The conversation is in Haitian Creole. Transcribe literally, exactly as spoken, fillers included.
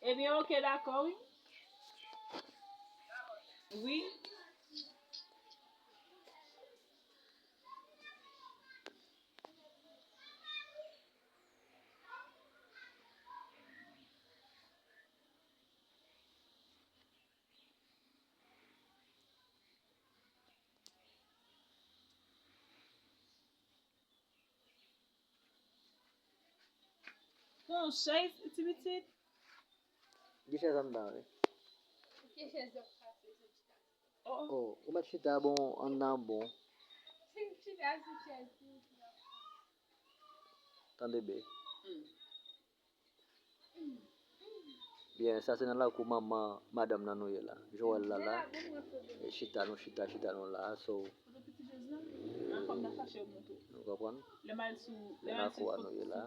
Ebyen, oke, dakò, wi. Wi. Pran yon chèz, ti pitit. Gen chèz anndan, wi. Ki chèz yo pase sou chita? Oh, ou mèt chita, bon, anndan bon. Chita sou chèz, ti pitit. Tande, be. Byen, sa se nan lakou manman madanm nan nou ye la. Joel la la. E chita, nou chita, chita nou la. So, nou konprann? Nan lakou a nou ye la.